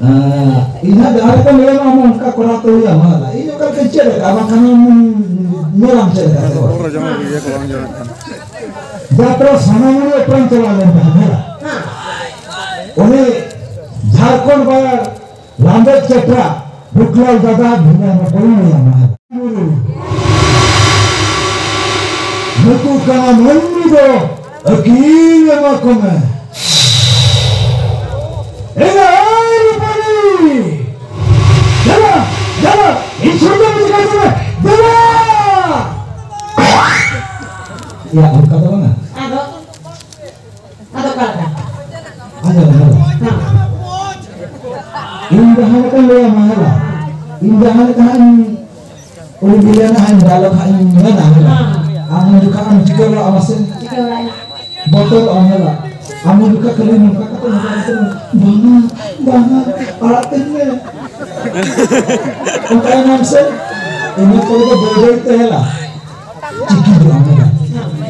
ᱟᱸ, ᱤᱧ ᱦᱚᱸ ᱡᱟᱦᱟᱸ ᱞᱮᱠᱟᱢ ᱞᱟᱹᱭ ᱟᱢᱟ, ᱟᱢ ᱦᱚᱸ ᱚᱱᱠᱟ ᱠᱚᱨᱟᱣ ᱛᱮ ᱦᱩᱭᱩᱜᱼᱟ᱾ ᱢᱟ ᱞᱟᱹᱭ, ᱤᱧ ᱚᱠᱟ ᱞᱮᱠᱟᱧ ᱪᱮᱫ ᱟᱠᱟᱫᱼᱟ, ᱵᱟᱝᱠᱷᱟᱱ ᱟᱢ ᱧᱮᱞᱟᱢ ᱪᱮᱫ ᱞᱮᱠᱟ ᱛᱮ᱾ ᱡᱟᱛᱨᱟ ᱥᱟᱱᱟᱢᱩᱱᱤ ᱚᱯᱮᱨᱟᱧ ᱪᱟᱞᱟᱣ ᱞᱮᱱ ᱛᱟᱦᱮᱸᱫ, ᱦᱮᱸ᱾ ᱩᱱᱤ ᱡᱷᱟᱲᱠᱷᱚᱸᱰ ᱵᱟᱭᱟᱨ ᱞᱟᱸᱫᱮ ᱪᱮᱴᱨᱟ ᱵᱷᱩᱠᱞᱟᱞ ᱫᱟᱫᱟ ᱵᱷᱤᱱᱟ ᱢᱟ ᱠᱚᱧ ᱞᱟᱹᱭ ᱟᱢᱟ᱾ ᱱᱩᱠᱩ ᱠᱟᱱᱟ ᱢᱟᱹᱱᱢᱤ ᱫᱚ ᱟᱹᱠᱤᱞ ᱮᱢᱟ ᱠᱚ ᱢᱮ᱾ ᱮ ᱟᱭ ᱨᱩᱯᱟᱞᱤ! ᱫᱮᱞᱟ, ᱫᱮᱞᱟ, ᱤᱧ ᱥᱩᱨ ᱫᱚ ᱪᱤᱠᱟᱹ ᱪᱚ ᱢᱮ, ᱫᱮᱞᱟ! ᱭᱟ, ᱚᱱᱠᱟ ᱫᱚ ᱵᱟᱝᱟ᱾ ᱟᱫᱚ? ᱟᱫᱚ ᱚᱠᱟ ᱞᱮᱠᱟ? ᱟᱫᱚ ᱦᱮᱸ᱾ ᱦᱮᱸ᱾ ᱤᱧ ᱡᱟᱦᱟᱸ ᱞᱮᱠᱟᱧ ᱞᱟᱹᱭ ᱟᱢᱟ, ᱦᱮᱸ ᱵᱟᱝ? ᱤᱧ ᱡᱟᱦᱟᱸ ᱞᱮᱠᱟ ᱦᱟᱸᱜ ᱤᱧ ᱩᱱᱤ ᱵᱤᱞᱤᱭᱟᱱ ᱦᱟᱸᱜ ᱤᱧ ᱫᱟᱞᱚᱵ ᱦᱟᱸᱜ ᱤᱧ ᱢᱮᱱᱟ, ᱦᱮᱸ ᱵᱟᱝ? ᱦᱮᱸ᱾ ᱟᱢ ᱩᱱ ᱡᱚᱠᱷᱟᱜ ᱮᱢ ᱪᱤᱠᱟᱹ ᱵᱟᱲᱟᱜᱼᱟ ᱢᱟᱥᱮ? ᱪᱤᱠᱟᱹ ᱵᱟᱲᱟᱜᱼᱟ? ᱵᱚᱛᱚᱨᱚᱜ ᱟᱢ, ᱦᱮᱸ ᱵᱟᱝ? ᱟᱢ ᱩᱱ ᱡᱚᱠᱷᱟᱜ ᱠᱷᱟᱹᱞᱤ ᱱᱚᱝᱠᱟ ᱠᱟᱛᱮ ᱱᱚᱝᱠᱟ ᱠᱟᱛᱮ, "ᱵᱟᱝᱟ, ᱵᱟᱝᱟ, ᱟᱲᱟᱜ ᱠᱟᱹᱧ ᱢᱮ᱾" ᱚᱱᱠᱟᱭ ᱱᱟᱢ ᱥᱮ? ᱤᱱᱟᱹ ᱯᱚᱨᱮ ᱫᱚ ᱵᱟᱹᱭ ᱵᱟᱹᱭ ᱛᱮ ᱦᱮᱞᱟ᱾ ᱪᱤᱠᱤᱡᱚᱜ ᱟᱢ, ᱦᱮᱸ ᱵᱟᱝ?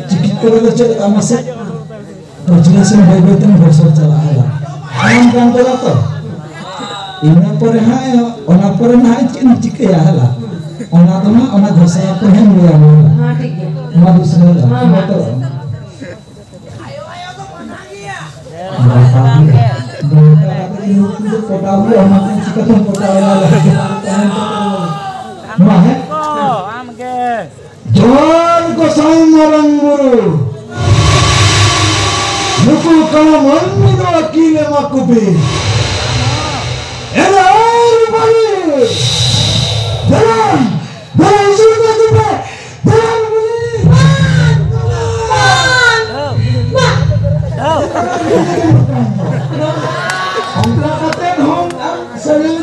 ᱪᱤᱠᱤᱡ ᱯᱚᱨᱮ ᱫᱚ ᱪᱮᱫ ᱞᱮᱠᱟ ᱢᱟᱥᱮ? ᱯᱟᱹᱪᱷᱞᱟᱹ ᱥᱮᱱ ᱵᱟᱹᱭ ᱵᱟᱹᱭ ᱛᱮᱢ ᱜᱷᱚᱥᱚᱨ ᱪᱟᱞᱟᱜᱼᱟ, ᱦᱮᱸ ᱵᱟᱝ? ᱟᱢ ᱠᱟᱱ ᱛᱟᱢᱟ ᱛᱚ᱾ ᱤᱱᱟᱹ ᱯᱚᱨᱮ ᱦᱟᱸᱜ, ᱚᱱᱟ ᱯᱚᱨᱮ ᱱᱟᱦᱟᱜ ᱪᱮᱫ ᱮᱢ ᱪᱤᱠᱟᱹᱭᱟ, ᱦᱮᱸ ᱵᱟᱝ? ᱚᱱᱟ ᱫᱚ ᱦᱟᱸᱜ, ᱚᱱᱟ ᱜᱷᱚᱥᱟᱣ ᱯᱚᱨᱮ ᱦᱟᱸᱜ ᱞᱟᱹᱭ ᱟᱢᱟ, ᱦᱮᱸ ᱵᱟᱝ? ᱦᱮᱸ, ᱴᱷᱤᱠ ᱜᱮᱭᱟ᱾ ᱱᱚᱣᱟ ᱫᱚ ᱥᱟᱹᱨᱤ ᱜᱮ, ᱦᱮᱸ, ᱱᱚᱣᱟ ᱫᱚ ᱦᱮᱸ᱾ ᱱᱚᱝᱠᱟ ᱠᱟᱛᱮ ᱱᱩᱠᱩ ᱫᱚ ᱯᱚᱴᱟᱣ ᱦᱩᱭᱩᱜᱼᱟ, ᱚᱱᱟ ᱠᱚ ᱪᱤᱠᱟᱹᱛᱮᱢ ᱯᱚᱴᱟᱣ ᱮᱭᱟ? ᱢᱟ, ᱦᱮᱸ? ᱡᱚᱦᱟᱨ ᱜᱚᱸᱥᱟᱭ ᱢᱟᱨᱟᱝ ᱵᱩᱨᱩ, ᱱᱩᱠᱩ ᱠᱟᱱᱟ ᱢᱟᱹᱱᱢᱤ ᱫᱚ ᱟᱹᱠᱤᱞ ᱮᱢᱟ ᱠᱚᱯᱮ᱾ ᱮᱨᱟ ᱟᱨ ᱵᱟᱹᱞᱤ, ᱫᱮᱞᱟ, ᱫᱮᱞᱟ, ᱦᱤᱡᱩᱜ ᱢᱮ, ᱦᱤᱡᱩᱜ ᱢᱮ, ᱫᱮᱞᱟ ᱟᱨ ᱵᱟᱹᱞᱤ᱾ ᱚᱱᱠᱟ ᱠᱟᱛᱮ ᱦᱚᱸ ᱟᱢ ᱥᱟᱹᱨᱤ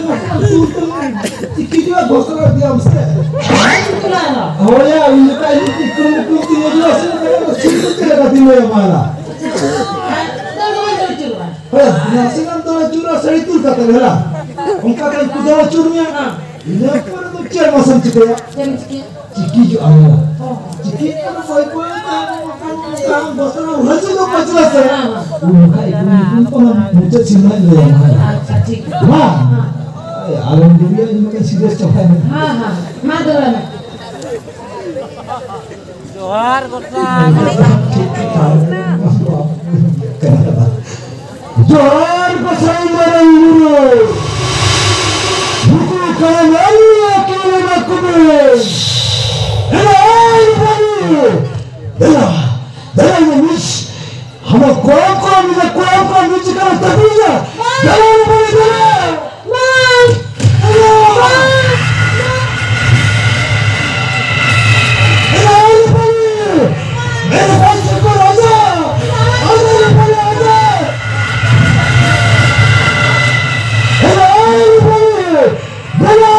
ᱦᱳᱭ ᱭᱟ, ᱩᱱ ᱡᱚᱠᱷᱟᱡ ᱤᱧ ᱤᱠᱲᱩᱢ ᱤᱠᱲᱩᱢ ᱛᱤᱧ ᱦᱤᱡᱩᱜᱼᱟ, ᱥᱮ ᱚᱱᱟ ᱫᱚ ᱪᱮᱫ ᱠᱚ ᱪᱮᱫ ᱞᱮᱠᱟ ᱛᱤᱧ ᱞᱟᱹᱭ ᱟᱢᱟ ᱭᱟ? ᱟᱨ ᱫᱟᱹᱲ ᱫᱚ ᱵᱟᱹᱧ ᱫᱟᱹᱲ ᱟᱹᱪᱩᱨᱚᱜᱼᱟ᱾ ᱦᱳᱭ, ᱱᱟᱥᱮᱱᱟᱜ ᱫᱟᱹᱲ ᱟᱹᱪᱩᱨᱚᱜᱼᱟ, ᱥᱟᱹᱲᱤ ᱛᱩᱞ ᱠᱟᱛᱮ, ᱦᱮᱞᱟ᱾ ᱚᱱᱠᱟ ᱜᱮᱧ ᱠᱩᱫᱟᱹᱣ ᱟᱹᱪᱩᱨ ᱢᱮᱭᱟ᱾ ᱦᱮᱸ᱾ ᱤᱱᱟᱹ ᱯᱚᱨᱮ ᱫᱚ ᱪᱮᱫ ᱢᱟᱥᱮᱢ ᱪᱤᱠᱟᱹᱭᱟ? ᱪᱮᱫ ᱮᱢ ᱪᱤᱠᱟᱹᱭᱟ? ᱪᱤᱴᱤᱡᱚᱜ ᱟᱢ᱾ ᱚ᱾ ᱪᱤᱴᱤᱡ ᱠᱟᱱᱟ ᱵᱟᱭ ᱠᱚᱭ ᱛᱟᱢ, ᱵᱟᱠᱷᱟᱱ ᱵᱟᱠᱷᱟᱱ ᱦᱟᱹᱡᱩᱜ ᱫᱚ ᱯᱟᱪᱞᱟ ᱥᱮ᱾ ᱦᱮᱸ, ᱦᱮᱸ᱾ ᱩᱱ ᱠᱷᱟᱡ ᱤᱧ ᱠᱚ ᱢᱩᱪᱟᱹᱫ ᱥᱤᱢᱟᱹᱧ ᱞᱟᱹᱭ ᱟᱢᱟ᱾ ᱟᱪᱪᱷᱟ, ᱴᱷᱤᱠ᱾ ᱢᱟ᱾ ᱦᱮᱸ᱾ ᱟᱞᱚᱢ ᱰᱩᱵᱤᱭᱟ, ᱤᱧ ᱢᱟ serious ᱪᱟᱵᱟᱭᱮᱱᱟ᱾ ᱦᱮᱸ, ᱦᱮᱸ᱾ ᱢᱟ ᱫᱚᱦᱲᱟ ᱢᱮ᱾ ᱡᱚᱦᱟᱨ ᱜᱚᱸᱥᱟᱭ᱾ ᱴᱷᱤᱠ ᱠᱟᱛᱷᱟ᱾ ᱡᱚᱦᱟᱨ ᱜᱚᱸᱥᱟᱭ ᱢᱟᱨᱟᱝ ᱵᱩᱨᱩ᱾ ᱱᱩᱠᱩ ᱠᱟᱱᱟ ᱢᱟᱹᱱᱢᱤ ᱟᱹᱠᱤᱞ ᱮᱢᱟ ᱠᱚ ᱢᱮ᱾ ᱫᱮᱞᱟ, ᱟᱭ ᱵᱟᱹᱵᱩ᱾ ᱫᱮᱞᱟ, ᱫᱮᱞᱟ, ᱤᱧ ᱢᱤᱥ᱾ ᱦᱟᱢᱟ ᱠᱚᱲᱟᱢ ᱠᱚᱲᱟᱢ, ᱤᱧ ᱠᱚᱲᱟᱢ ᱠᱚᱲᱟᱢ, ᱤᱧ ᱪᱤᱠᱟᱹ ᱨᱮ ᱛᱟᱹᱯᱤᱧᱟ? ᱫᱮᱞᱟ, ᱟᱭ ᱵᱟᱹᱵᱩ, ᱫᱮᱞᱟ᱾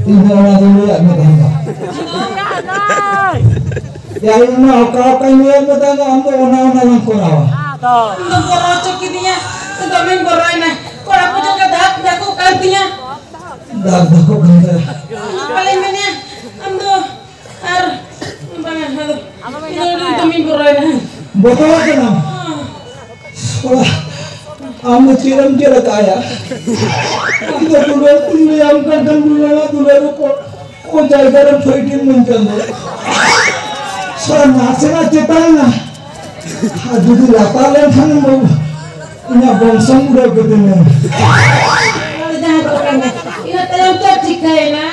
ᱤᱧ ᱫᱚ ᱚᱱᱟ ᱫᱚ ᱞᱟᱹᱭᱟᱫ ᱢᱮ ᱛᱟᱦᱮᱸ ᱫᱚ᱾ ᱭᱟ, ᱤᱧ ᱢᱟ ᱚᱠᱟ ᱚᱠᱟᱧ ᱞᱟᱹᱭᱟᱫ ᱢᱮ ᱛᱟᱦᱮᱸ ᱫᱚ, ᱟᱢ ᱫᱚ ᱚᱱᱟ ᱚᱱᱟ ᱞᱟᱝ ᱠᱚᱨᱟᱣᱟ᱾ ᱟᱢ ᱫᱚᱢ ᱵᱚᱨᱚ ᱦᱚᱪᱚ ᱠᱤᱫᱤᱧᱟ, ᱫᱚᱢᱮᱧ ᱵᱚᱨᱚᱭᱮᱱᱟ᱾ ᱠᱚᱲᱟ ᱠᱚ ᱪᱮᱫ ᱞᱮᱠᱟ ᱫᱟᱜ ᱫᱟᱠᱚ ᱠᱟᱱ ᱛᱤᱧᱟ᱾ ᱫᱟᱜ ᱫᱟᱠᱚ ᱠᱟᱱ ᱛᱟᱭᱟ᱾ ᱵᱟᱞᱮ ᱢᱮᱱᱮᱫ, ᱟᱢ ᱫᱚ ᱟᱨ ᱵᱟᱝᱟ, ᱟᱫᱚ ᱤᱧ ᱫᱚ ᱫᱚᱢᱮᱧ ᱵᱚᱨᱚᱭᱮᱱᱟ᱾ ᱵᱚᱛᱚᱨ ᱠᱟᱱᱟᱢ? ᱥᱚᱲᱟ, ᱟᱢ ᱫᱚ ᱪᱮᱫ ᱮᱢ ᱪᱮᱫ ᱟᱠᱟᱫᱼᱟ ᱭᱟ? ᱤᱧ ᱫᱚ ᱫᱩᱞᱟᱹᱲ ᱛᱤᱧ ᱞᱟᱹᱭᱟᱢ ᱠᱟᱱ ᱠᱷᱟᱱ ᱫᱩᱞᱟᱹᱲ ᱫᱩᱞᱟᱹᱲ ᱨᱚᱯᱚᱲ ᱠᱚ ᱡᱟᱭᱜᱟ ᱨᱮᱢ ᱯᱷᱟᱹᱭᱴᱤᱱ ᱢᱮᱱ ᱠᱟᱱ ᱫᱚ᱾ ᱥᱚᱲᱟ, ᱱᱟᱥᱮᱱᱟᱜ ᱪᱮᱛᱟᱱ ᱮᱱᱟ᱾ ᱟᱨ ᱡᱩᱫᱤ ᱞᱟᱛᱟᱨ ᱞᱮᱱᱠᱷᱟᱱ ᱵᱟᱹᱵᱩ, ᱤᱧᱟᱹᱜ ᱵᱚᱝᱥᱚᱢ ᱩᱰᱟᱹᱣ ᱠᱟᱹᱛᱤᱧᱟ᱾ ᱟᱫᱚ ᱡᱟᱦᱟᱸ ᱠᱚ ᱠᱟᱱᱟ, ᱤᱱᱟᱹ ᱛᱟᱭᱚᱢ ᱪᱮᱫ ᱪᱤᱠᱟᱹᱭᱮᱱᱟ?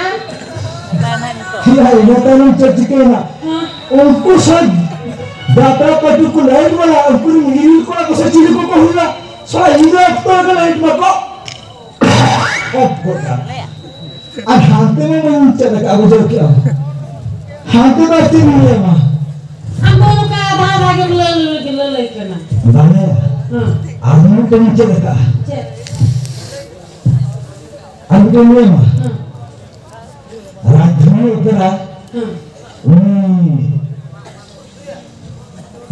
ᱦᱮᱸ, ᱤᱱᱟᱹ ᱛᱟᱭᱚᱢ ᱪᱮᱫ ᱪᱤᱠᱟᱹᱭᱮᱱᱟ? ᱦᱮᱸ᱾ ᱩᱱᱠᱩ ᱥᱟᱶ ᱡᱟᱛᱨᱟ ᱯᱟᱹᱴᱤ ᱠᱚ ᱞᱟᱭᱤᱴ ᱵᱟᱞᱟ, ᱩᱱᱠᱩ ᱨᱮᱱ ᱤᱨᱤᱞ ᱠᱚᱲᱟ ᱠᱚ ᱥᱮ ᱪᱤᱞᱤ ᱠᱚᱠᱚ ᱦᱩᱭᱩᱜᱼᱟ, ᱥᱟᱞᱟ ᱤᱱᱟᱹ ᱚᱠᱛᱚ ᱨᱮᱜᱮ ᱞᱟᱭᱤᱴ ᱢᱟᱠᱚ ᱚᱯᱷ ᱜᱚᱫ ᱠᱟᱜᱼᱟ᱾ ᱟᱨ ᱦᱟᱱᱛᱮ ᱢᱟ ᱵᱟᱹᱧ ᱪᱮᱫ ᱟᱠᱟᱫᱼᱟ, ᱵᱩᱡᱷᱟᱹᱣ ᱠᱮᱜᱼᱟᱢ? ᱦᱟᱱᱛᱮ ᱫᱚ ᱪᱮᱫ ᱤᱧ ᱞᱟᱹᱭ ᱟᱢᱟ? ᱟᱢ ᱫᱚ ᱱᱚᱝᱠᱟ ᱟᱫᱷᱟ ᱟᱫᱷᱟ ᱜᱮᱢ ᱞᱟᱹᱞ-, ᱞᱟᱹᱞᱟᱹᱭ ᱠᱟᱱᱟ᱾ ᱵᱟᱝᱟ᱾ ᱦᱮᱸ᱾ ᱟᱨ ᱢᱤᱫᱴᱮᱱ ᱤᱧ ᱪᱮᱫ ᱟᱠᱟᱫᱼᱟ᱾ ᱪᱮᱫ? ᱟᱨ ᱢᱤᱫᱴᱮᱱ ᱤᱧ ᱞᱟᱹᱭ ᱟᱢᱟ᱾ ᱦᱮᱸ᱾ ᱨᱟᱡᱽᱫᱷᱟᱱᱤ ᱩᱛᱟᱹᱨᱟ᱾ ᱦᱮᱸ᱾ ᱩᱱᱤ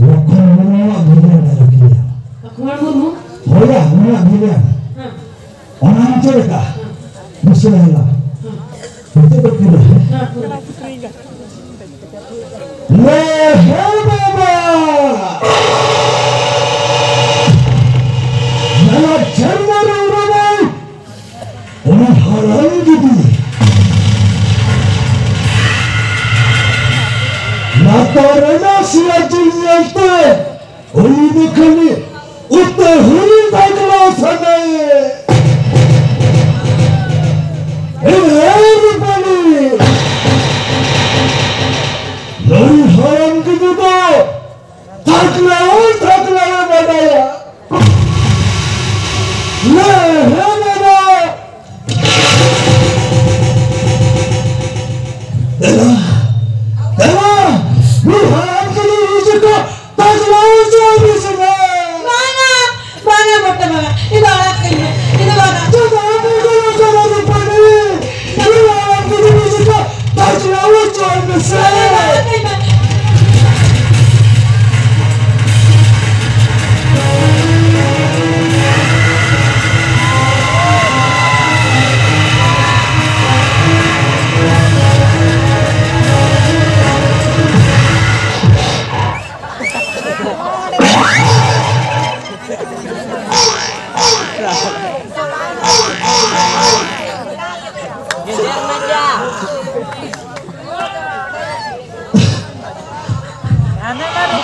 ᱞᱚᱠᱷᱚᱱ ᱢᱩᱨᱢᱩᱣᱟᱜ ᱵᱷᱤᱞᱤᱭᱟᱱ ᱰᱟᱭᱞᱚᱜᱽ ᱞᱟᱹᱭᱟ᱾ ᱞᱚᱠᱷᱚᱱ ᱢᱩᱨᱢᱩ? ᱦᱳᱭᱟ, ᱩᱱᱤᱭᱟᱜ ᱵᱷᱤᱞᱤᱭᱟᱱ᱾ ᱦᱮᱸ᱾ ᱚᱱᱟ ᱦᱚᱸ ᱪᱮᱫ ᱞᱮᱠᱟ? ᱦᱮᱸ᱾ ᱵᱤᱥᱱᱩ ᱦᱮᱞᱟ᱾ ᱦᱮᱸ᱾ ᱱᱤᱛᱚᱜ ᱫᱚ ᱯᱩᱨᱟᱹ᱾ ᱦᱮᱸ, ᱯᱩᱨᱟᱹ᱾ ᱞᱮ ᱦᱮ ᱵᱟᱵᱟ! ᱱᱚᱣᱟ ᱡᱷᱟᱨᱱᱟ ᱨᱮ ᱩᱨᱟᱹᱣ ᱩᱱᱤ ᱦᱟᱲᱟᱢ ᱜᱤᱫᱤ ᱞᱟᱛᱟᱨ ᱨᱮᱱᱟᱜ ᱥᱤᱭᱟ ᱡᱤᱞ ᱧᱮᱞᱛᱮ ᱩᱱᱤ ᱫᱚ ᱠᱷᱟᱹᱞᱤ ᱩᱛᱟᱹ ᱦᱩᱲᱩ ᱫᱟᱜᱽᱞᱟ ᱥᱟᱱᱟᱭᱮ᱾ ᱮ ᱨᱩᱯᱟᱞᱤ! ᱱᱩᱭ ᱦᱟᱲᱟᱢ ᱜᱤᱫᱤ ᱫᱚ ᱛᱷᱟᱠᱞᱟ, ᱛᱷᱟᱠᱞᱟ ᱞᱮ ᱵᱟᱰᱟᱭᱟ᱾ ᱞᱮ, ᱦᱮ ᱵᱟᱵᱟ᱾ ᱫᱮᱞᱟ, ᱫᱮᱞᱟ, ᱱᱩᱭ ᱦᱟᱲᱟᱢ ᱠᱟᱱᱟ, ᱱᱩᱭ ᱪᱮᱫ ᱠᱚ ᱛᱷᱟᱠᱞᱟ ᱦᱚᱪᱚ ᱢᱮ ᱥᱮ ᱵᱟᱝ? ᱵᱟᱝᱟ, ᱵᱟᱝᱟ, ᱢᱚᱴᱟ ᱵᱟᱝᱟ᱾ ᱤᱧ ᱫᱚ ᱟᱲᱟᱜ ᱠᱟᱹᱧ ᱢᱮ᱾ ᱤᱧ ᱫᱚ ᱵᱟᱝᱟ᱾ ᱪᱮᱫ ᱫᱚ ᱟᱢ ᱫᱚ ᱪᱮᱫ ᱦᱚᱸ ᱵᱟᱝ ᱨᱩᱯᱟᱞᱤ? ᱱᱩᱭ ᱦᱟᱲᱟᱢ ᱠᱟᱱᱟ, ᱱᱩᱭ ᱪᱮᱫ ᱠᱚ ᱛᱷᱟᱠᱞᱟ ᱦᱚᱪᱚ ᱢᱮ ᱥᱮ? ᱵᱟᱝᱟ, ᱟᱲᱟᱜ ᱠᱟᱹᱧ ᱢᱮ᱾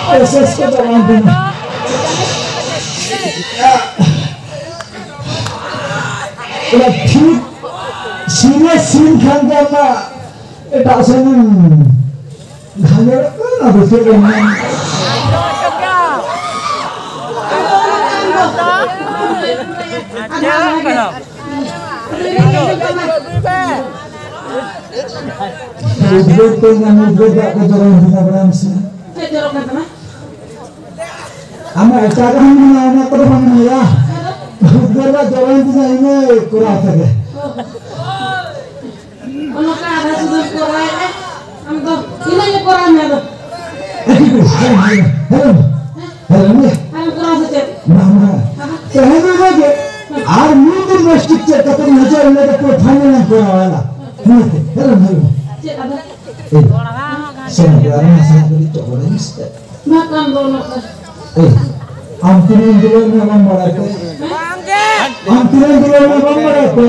ᱯᱨᱚᱥᱮᱥ ᱠᱚ ᱪᱟᱞᱟᱣ ᱠᱟᱱᱟ᱾ ᱚᱱᱟ ᱴᱷᱤᱠ ᱥᱤᱨᱤᱭᱟᱥ ᱥᱤᱱ ᱠᱷᱟᱱ ᱜᱮ ᱟᱢᱟᱜ ᱮᱴᱟᱜ ᱥᱮᱱ ᱮᱢ ᱜᱷᱟᱸᱡᱚᱲᱚᱜ ᱠᱟᱱᱟ, ᱟᱫᱚ ᱪᱮᱫ ᱮᱢ ᱢᱮᱱ? ᱩᱫᱽᱜᱟᱹᱨ ᱛᱮ ᱧᱟᱢ ᱩᱫᱽᱜᱟᱹᱨ ᱫᱟᱜ ᱠᱚ ᱡᱚᱨᱚᱭᱮᱱ ᱛᱤᱧᱟ ᱵᱟᱲᱟᱭᱟᱢ ᱥᱮ? ᱪᱮᱫ ᱡᱚᱨᱚᱜ ᱠᱟᱱ ᱛᱟᱢᱟ? ᱟᱢᱟᱜ ᱮᱴᱟᱜᱟᱜ ᱦᱚᱸ ᱢᱮᱱᱟᱜᱼᱟ, ᱚᱱᱟ ᱠᱚᱫᱚ ᱵᱟᱝ ᱧᱮᱞᱟ᱾ ᱩᱫᱽᱜᱟᱹᱨ ᱫᱟᱜ ᱡᱚᱨᱚᱭᱮᱱ ᱛᱤᱧᱟ ᱤᱱᱟᱹ ᱠᱚᱨᱟᱣ ᱛᱮᱜᱮ᱾ ᱚᱱᱠᱟ ᱟᱫᱷᱟ ᱥᱩᱫᱷᱟᱹ ᱠᱚᱨᱟᱣᱮᱫᱼᱟ᱾ ᱟᱢ ᱫᱚ ᱤᱱᱟᱹ ᱜᱮ ᱠᱚᱨᱟᱣ ᱢᱮ ᱟᱫᱚ᱾ Hello, hello, hello. ᱟᱨᱮᱢ ᱠᱚᱨᱟᱣ ᱥᱮ ᱪᱮᱫ? ᱵᱟᱝ, ᱵᱟᱝ᱾ ᱟᱦᱟ᱾ ᱛᱮᱦᱮᱧ ᱚᱱᱟ ᱜᱮ᱾ ᱟᱨ ᱢᱤᱫ ᱫᱤᱱ ᱢᱮᱥᱴᱤᱠ ᱪᱮᱫ ᱠᱟᱛᱮ ᱱᱚᱡᱚᱨ ᱤᱱᱟᱹ ᱫᱚ ᱯᱩᱨᱟᱹ ᱯᱷᱟᱭᱱᱟᱞ ᱮᱢ ᱠᱚᱨᱟᱣᱟ, ᱟᱞᱟ᱾ ᱦᱮᱸ, ᱦᱮᱞᱳ, ᱦᱮᱞᱳ᱾ ᱪᱮᱫ ᱟᱫᱚ? ᱮᱭ, ᱥᱮᱱ ᱜᱮ, ᱟᱨ ᱚᱱᱟ ᱥᱟᱦᱟ ᱠᱟᱹᱴᱤᱡ ᱪᱚᱜ ᱵᱟᱲᱟᱭ ᱢᱮ ᱥᱮ᱾ ᱢᱟ ᱠᱟᱱ ᱫᱚ ᱚᱱᱟ ᱠᱟᱱ᱾ ᱮᱭ, ᱟᱢ ᱛᱤᱱᱟᱹᱜ ᱮᱢ ᱫᱩᱞᱟᱹᱲ ᱢᱮ ᱵᱟᱢ ᱵᱟᱲᱟᱭ ᱛᱮ? ᱟᱢ ᱛᱤᱱᱟᱹᱜ ᱮᱢ ᱫᱩᱞᱟᱹᱲ ᱢᱮ ᱵᱟᱢ ᱵᱟᱲᱟᱭ ᱛᱮ?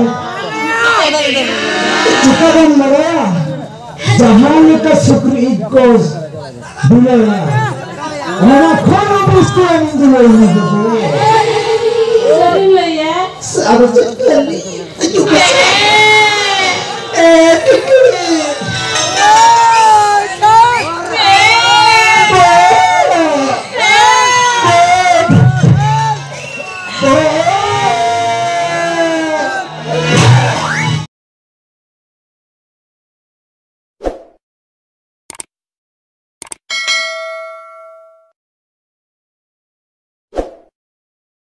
ᱪᱮᱠᱟ ᱵᱟᱢ ᱵᱟᱲᱟᱭᱟ? ᱡᱟᱦᱟᱸ ᱞᱮᱠᱟ ᱥᱩᱠᱨᱤ ᱤᱡ ᱠᱚ ᱫᱩᱞᱟᱹᱲᱟ, ᱚᱱᱟ ᱠᱷᱚᱱ ᱦᱚᱸ ᱵᱮᱥᱤ ᱟᱢ ᱫᱩᱞᱟᱹᱲ ᱢᱮ ᱜᱤᱫᱽᱨᱟᱹ᱾ ᱥᱟᱹᱨᱤᱢ ᱞᱟᱹᱭᱟ? ᱟᱫᱚ ᱪᱮᱫ ᱠᱚ ᱞᱟᱹᱭᱟ? ᱦᱤᱡᱩᱜ ᱢᱮ᱾ ᱮ, ᱴᱤᱠᱟᱹ